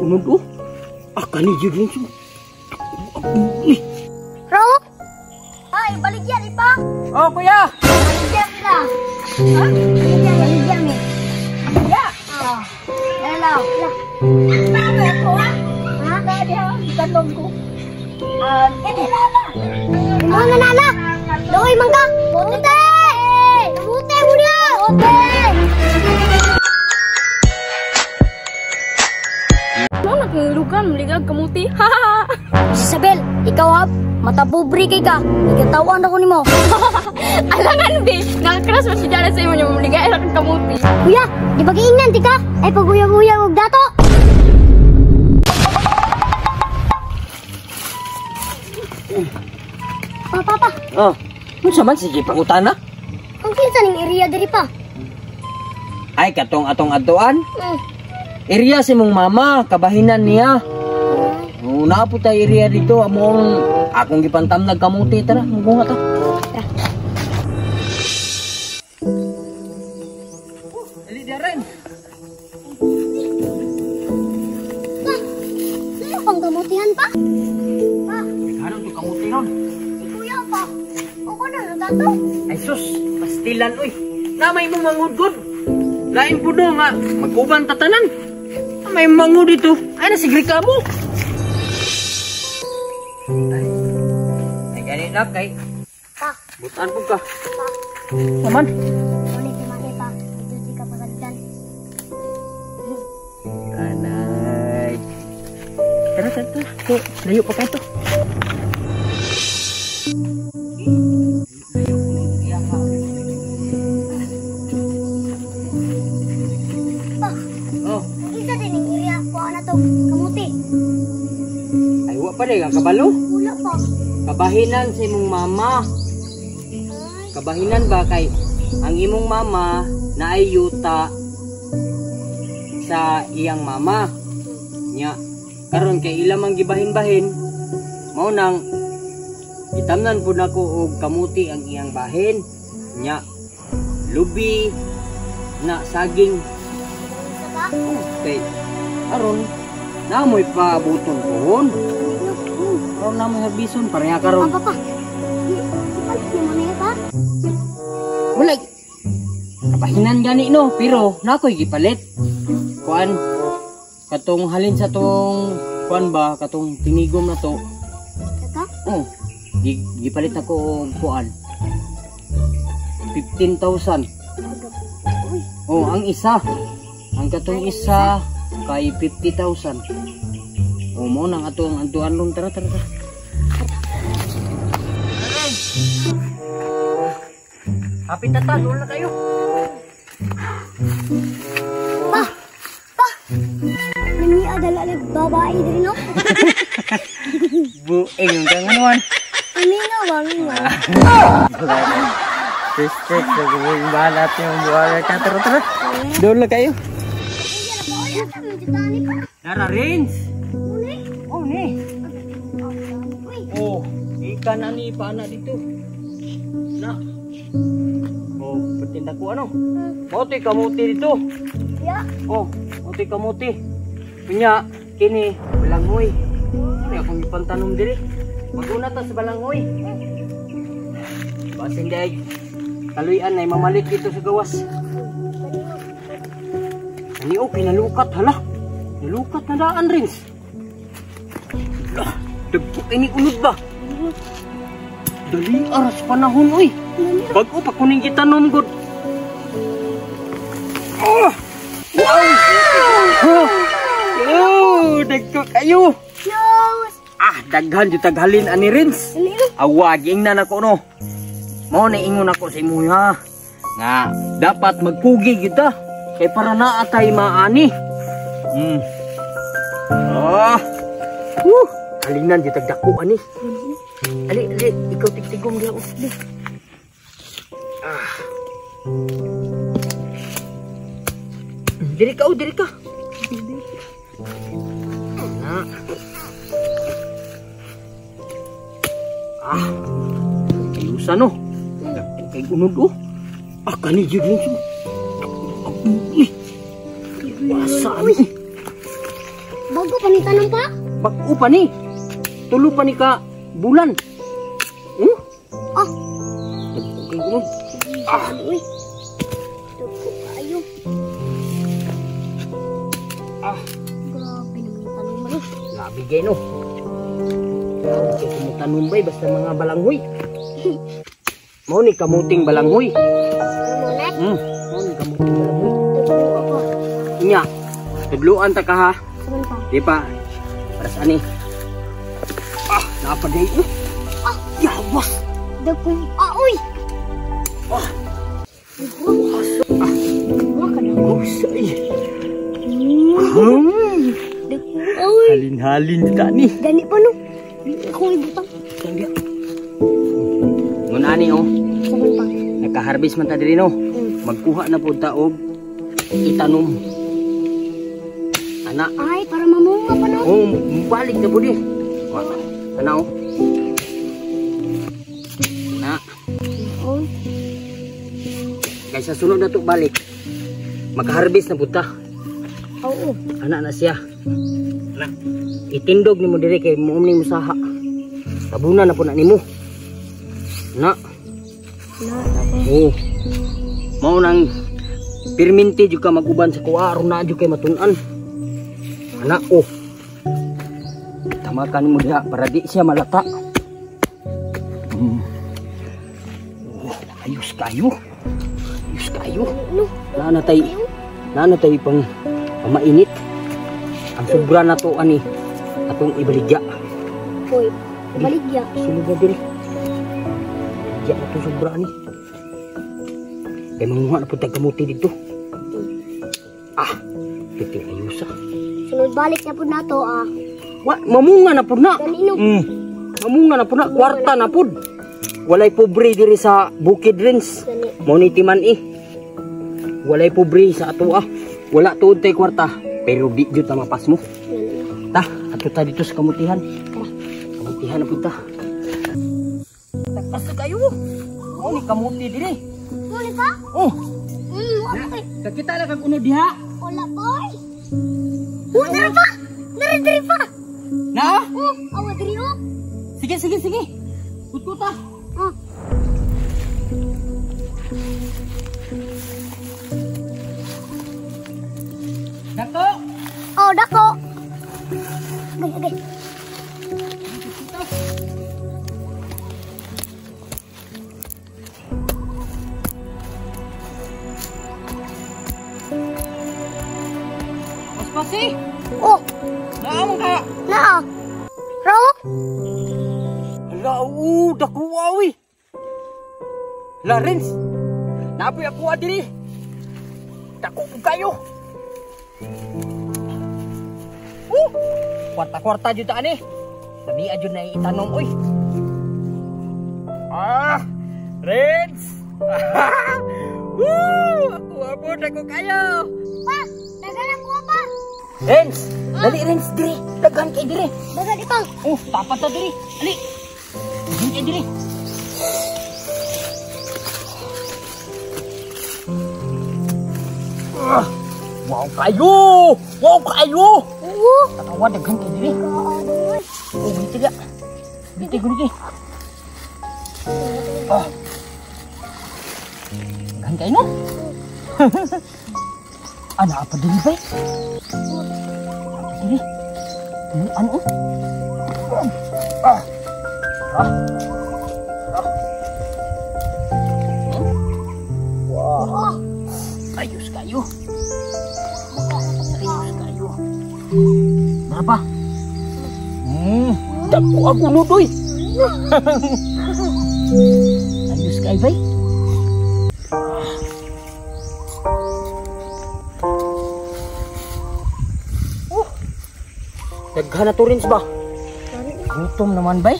Unod oh. Ah, kani jud rin siya. Ro? Ay, baligyan ipa. Oh, kuya. Baligyan nila. Ha? Baligyan, baligyan eh. Ya. Oh. Hello. Tama ko ha? Ha? Dali ha, tanong ko. Ah, eh, lala. Mo na nala. Doy mangga. Bute. Bute mo niya. Bute. Mo nakanglugan, maligag kamuti. Isabel, ikaw ha, matapobre kay ka. Nagkatawan ako nimo. Alangan be, nakakras mo si Jana sa imo niya maligay ra kang kamuti. Kuya, di ba giingnan ti ka? Ay paguyag-uyag og dato. Pa, pa, pa. Oh, unsa man sige pangutana? Ang kinsa ning area diri pa? Ay katong atong adtuan. Area si mong mama, kabahinan niya. Oh, naa po tay area dito among akong gipantamnag kamuti, tara, mugunga ta. Tara. Ali daren. Pa, ano pang kamutihan pa? Pa, ano to kamuti ron? Si kuya pa. Ako na natato. Ay sus, pastilan oy. Namay mo mangudgod. Lain po do nga mag-uban tatanan. May mango dito. Ay, nasigri ka mo. Ay, ay ganit na kay. Pa. Butan po ka. Pa. Naman. Ulit si Mami pa. Ito si kapagalitan. Anay. Tara, tara, tara. Kay, layo pa kayo to. Pa. Oh. Isa din ang area ko na to kamuti. Ay, wa pa din ang kabalo. Wala pa. Kabahinan sa imong mama. Ay. Kabahinan ba kay ang imong mama na ay yuta sa iyang mama. Nya karon kay ila mang gibahin-bahin, mao nang gitamnan pud nako og kamuti ang iyang bahin. Nya lubi na saging. Okay. Aron namoy paabuton pohon. Aron namoy harbison pareha karon. Pa, pa. Ipalit mo na pa. Wala. Kabahinan gani no, pero nakoy gipalit. Kuan katong halin sa tong kuan ba katong tinigom na to. Kaka? Oh, gipalit ako og kuan. 15,000. Uy. Oh, ang isa. Ang katong isa kay 50,000. O mo nang ato ang anduan ron, tara tara tara. Happy tata, doon na kayo. Pa! Pa! Nami adala lag babae diri no? Buing yung kanganuan. Amingaw ba, mingaw? Respect sa buing balat yung buhay ka. Tara tara. Doon na kayo. Nara Rins. Oh ni. Oh, ikan na ni pana dito. Na. Oh, patinda ko ano? Motoy kamuti dito. Ya. Oh, motoy kamuti. Kunya kini balangoy. Ano akong ipantanom diri? Maguna ta sa balangoy. Basin day. Kaluyan ay mamalit dito sa gawas. Ani oh, pinalukat hala. Nalukat na daan Rins. Lah, dagko ini unod ba? Dali aras panahon oy. Bag-o pa kuning gitanom gud. Oh! Wow! Oh, dagko kayo. Diyos. Ah, daghan jud taghalin ani Rins. Awa giingnan ako no. Mao na ingon ako sa imo ha. Nga dapat magpugi gyud ta. Kay para naa tay maani. Ah. Woo! Halinan jud tagdako ani. Ali, ali, ikaw tigtigom diha oh. Ah. Diri ka oh, diri ka. Na. Ah. Ayusan no. Kay unod oh. Ah, kani jud ni. Uy. Wasa ani. Bago pa ni tanom pa? Bag-o pa ni. Tulo pa ni ka bulan. Ah. Dagko. Ah, uy. Dagko kaayo. Ah. Grabe naman yung tanom man. Grabe gay no. Kay kumutanom bay basta mga balanghoy. Mao ni kamuting balanghoy. Mao ni kamuting balanghoy. Nya. Tudluan ta ka ha. Di pa. Para sa ani. Ah, napaday. Ah, yawas. Dagko. Ah, uy. Ah. Ah. Wa ka dagko. Say. Uy. Halin-halin ta ni. Gani pa no. Akong ibutang. Ngun ani oh. Saban pa. Nakaharvest man ta diri no. Magkuha na pud ta og itanom. Ana. Ay, para mamunga pa no. Oh, balik na pud eh. Ana oh. Na. Oh. Kaysa sunod na to balik. Makaharvest na pud ta. Oo. Ana na siya. Na. Itindog nimo diri kay muom ni musaha. Tabunan na po na nimo. Na. Na. Oh. Mao nang pirminti jud ka mag-uban sa kuha aron na jud kay matun-an. Ana oh. Tamakan nimo diha para di siya malata. Oh, ayos kayo. Ayos kayo. Na na tay. Na na tay pang pamainit. Ang sobra na to ani atong ibaligya. Hoy, ibaligya. Sulod na diri. Ibaligya na to sobra ani. Kay manguha na pud tag kamuti dito. Ah, piti ayusa. Sunod balik na pud nato ah. Wa, mamunga na pud na. Kanino? Mamunga na pud na, kwarta na pud. Walay pobre diri sa Bukid Rins. Mao ni timan eh. Walay pobre sa ato ah. Wala tuod tay kwarta, pero di jud ta mapas mo. Ta, ato ta dito sa kamutihan. Kamutihan na pud ta. Tagpas kayo. Mao ni kamuti diri. Mao ni pa? Oh. Wa pa. Kakita ra kag uno diha. Wala boy. Oh, diri pa. Diri diri pa. Na? Oh, awa diri oh. Sige, sige, sige. Kutkuta. Ah. Dako. Oh, dako. Okay, okay. Pasi. Oh. Naa man ka. Naa. Raw? Hala, oo, dako awi. Lawrence. Napoy ako diri. Dako pud kayo. Kwarta-kwarta jud ta ani. Dami jud na itanom oy. Ah, Renz. Woo, ako abot ako kayo. Pa, daghan ko pa. Renz, dali Renz diri. Daghan kay diri. Daghan ipang. Oh, tapat ta diri. Ali. Daghan kay diri. Wow kayo! Wow kayo! Oo. Tatawa daghan kay diri. Oh, dito ga. Dito gud. Ah. Daghan kay no? Ana apa diri bay? Apa diri? Ano? Ah. Ah. Ah. Wow. Ayos kayo. Ayos kayo. Berapa? Dako ako nudoy. Ayos kayo bay. Daghan na to rin ba? Gutom naman bay.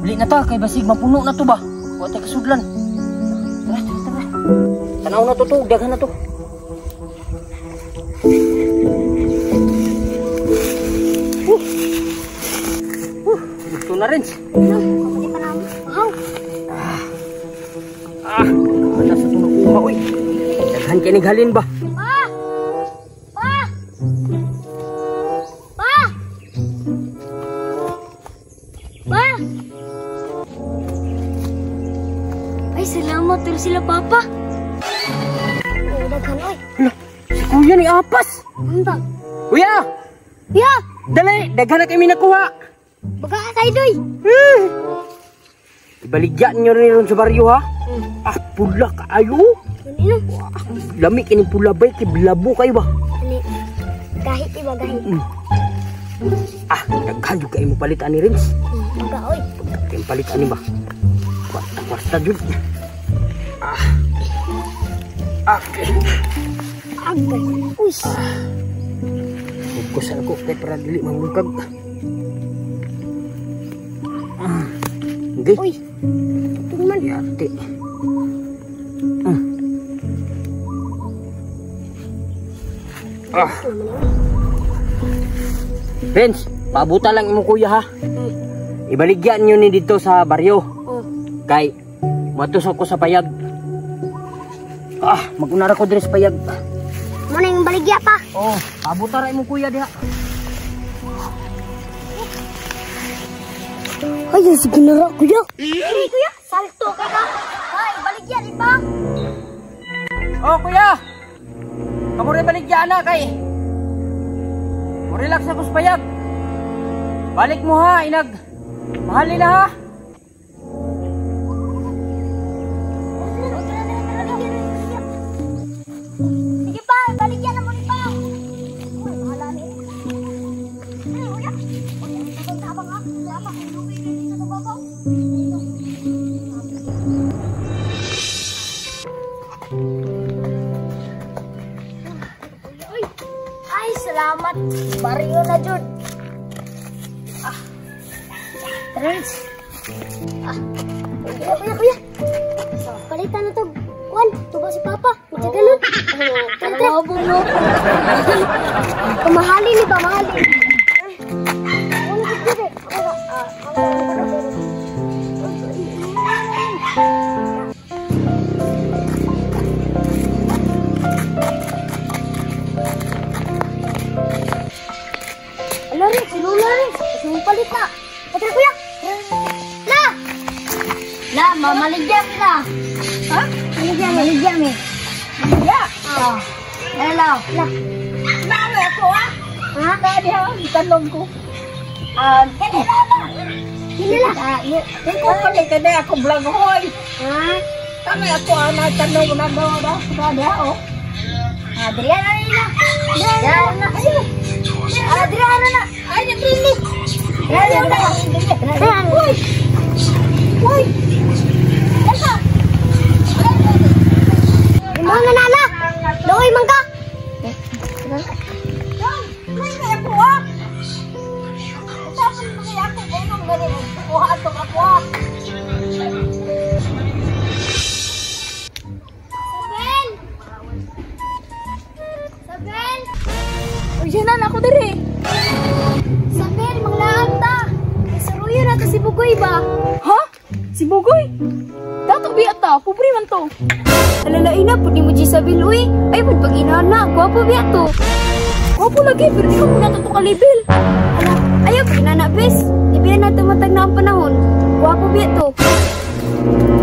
Bili na ta kay basig mapuno na to ba? Wa tay kasudlan. Tara, tara, tara. Tanaw na to to, daghan na to. Gusto na rin. Ah, wala sa to nakuha oy. Daghan kay nighalin ba? Pa! Pa! Nagkaro sila papa. Oh, daghan oy. Hala, si kuya ni Apas. Ano ba? Kuya! Ya! Dali, daghan na kami nakuha. Baga tayo doy. Ibaligyan nyo rin ron sa baryo ha. Ah, pula kaayo. Ano? Lami kining pula bay, kiblabo kayo ba? Ano? Gahit iba gahit. Ah, daghan jud kayo mo palit ani Rins. Baga oy. Kayong palit ani ba? Kwarta kwarta jud. Ah. Okay. Agay. Uy. Focus ako kay para dili mamungkag. Okay. Uy. Tingnan. Yate. Ah. Renz, paabutan lang imong kuya ha. Ibaligyan nyo ni dito sa baryo. Oh. Kay matos ako sa payag. Ah, magunara ko diri sa payag. Mo na yung baligya pa. Oh, paabutan ra imong kuya diha. Ay, sige na ra kuya. Ay, kuya, salto ka ka. Ay, baligya di pa. Oh, kuya. Kamo rin baligya na kay. Mo relax ako sa payag. Balik mo ha, inag. Mahal nila ha. Sige pa, baligya na mo ni pa. Uy, bahala ni. Ay, kuya. Uy, ang tabang-tabang ha. Salamat kung luwi na dito sa babaw. Uy, ay, salamat. Baryo na, Jud. Ah. Trans. Ah. Kuya, kuya, kuya. Palitan na to. Juan, tuba si Papa. Magkaganon. Tara, tara. Pamahalin ni ba? Mahalin. Ano si Jud? Ala rin, si Lola rin. Kasi mong palit na. Tara, kuya. La! La, mamaligyan nila. Ha? Maligyan, maligyan eh. Maligyan? Oo. La, la. Nalo ako ah. Ha? Nadi ha, itanong ko. Kini la ba? Kini la. Ikaw pala ka na ako vlog hoy. Ha? Tama ako ah, natanong na daw na. Nadi ha, oh. Adriana nila. Adriana. Adriana na. Ay, nagrini. Adriana na. Uy! Uy! Dasa! Mga nala! Loy, mangka! Ay, ako ah. Tapos kaya ako ganun ganun. Kuha atong ako ah. Sabel! Sabel! Uy, Janan, ako diri. Sabel, manglaag ta! Isuruyo na to si Bugoy ba? Ha? Si Bugoy? Dato biya ta, pobre man to. Alalain na, pud ni mo Jisabel, uy. Ay, pud pag inana, gwapo biya to. Gwapo lagi, pero di ka muna to ka-level. Ala, ayaw pag inana, bes. Di biya na tumatag na ang panahon. Gwapo biya to.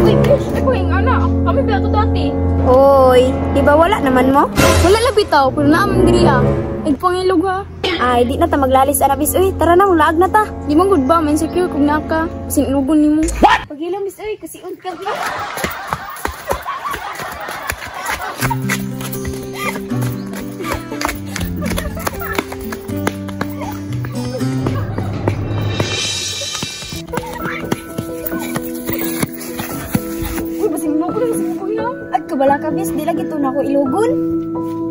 Uy, bes, ako yung ana. Kami biya to dati. Oy, di ba wala naman mo? Wala lang bitaw, pero naaman diri ah. Nagpangilog ha. Ay, di na ta maglalis ana, bis. Uy, tara na, mulaag na ta. Di man gud ba, may insecure kung naka. Sinugon nimo. What? Pagilom, bis, uy, kasi un ka. Uy, basing ilugon, basing ilugon na. Ag kabala ka, bis, di lagi to na ako ilugon.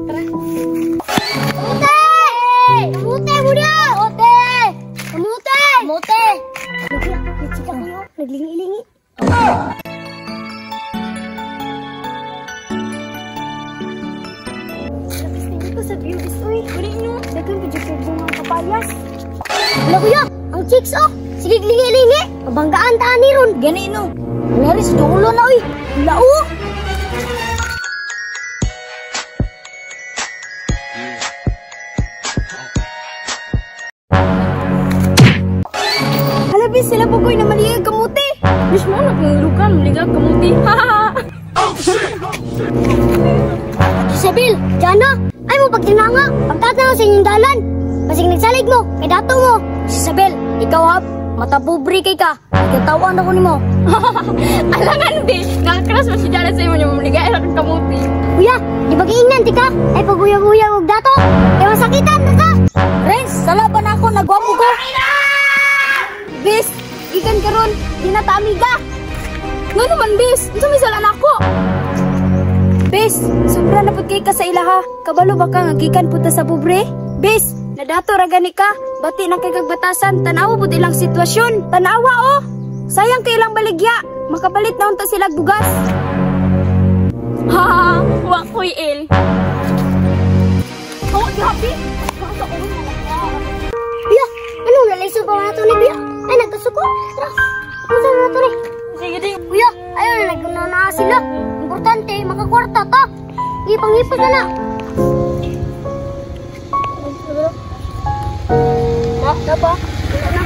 Tara. Kamute! Kamute, buda! Kamute! Kamute! Kamute! Nagchika kayo, naglingi-lingi. Lapis na dito sa beauties, uy. Uli no. Dagan pa dyan kayo mga kapayas. Wala kuya, ang chicks oh. Sige, lingi-lingi. Mabanggaan taan ni ron. Gani no. Wala rin sa dulo na, uy. Wala, oh. Hala, bis, sila Bugoy na maligag kamuti. Bis mo na kung ilugan, maligag kamuti. Ha ha ha. Isabel, Jana, ay mo pagtinanga. Pagtatanaw sa inyong dalan. Basig nagsalig mo, kay dato mo. Isabel, ikaw hab, matapobre kay ka. Nagkatawan ako nimo. Alangan be, nakakras mo si Jared sa imo niya maligay ra kang kamuti. Kuya, di ba giingnan ti ka? Ay paguyag-uyag og dato. Kay masakitan na ka. Renz, sala ba na ako nagwapo ko? Bis, gikan karon, di na ta amiga. Nga naman bis, unsa may sala nako? Bis, sobra na pud kay ka sa ilaha. Kabalo ba ka nga gikan pud ta sa pobre? Bis, nadato ra gani ka. Bati na kay kag batasan, tan-awa pud ilang sitwasyon. Tan-awa oh. Sayang kay ilang baligya. Makapalit na unta sila bugas. Ha, wa koy il. Oh, grabe. Kuya, ano nalisod pa man nato ni Kuya? Ay nagkasuko. Tara. Unsa na nato ni? Sige di. Kuya, ayaw na naguna na sila. Importante, makakwarta ta. Ipangipos na na. Na, na pa. Wala na.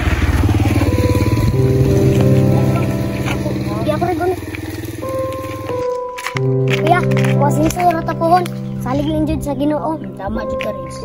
Di ako rin guna. Kuya, wasin sa rata pohon. Salig lang jud sa Ginoo. Tama jud ka, Renz.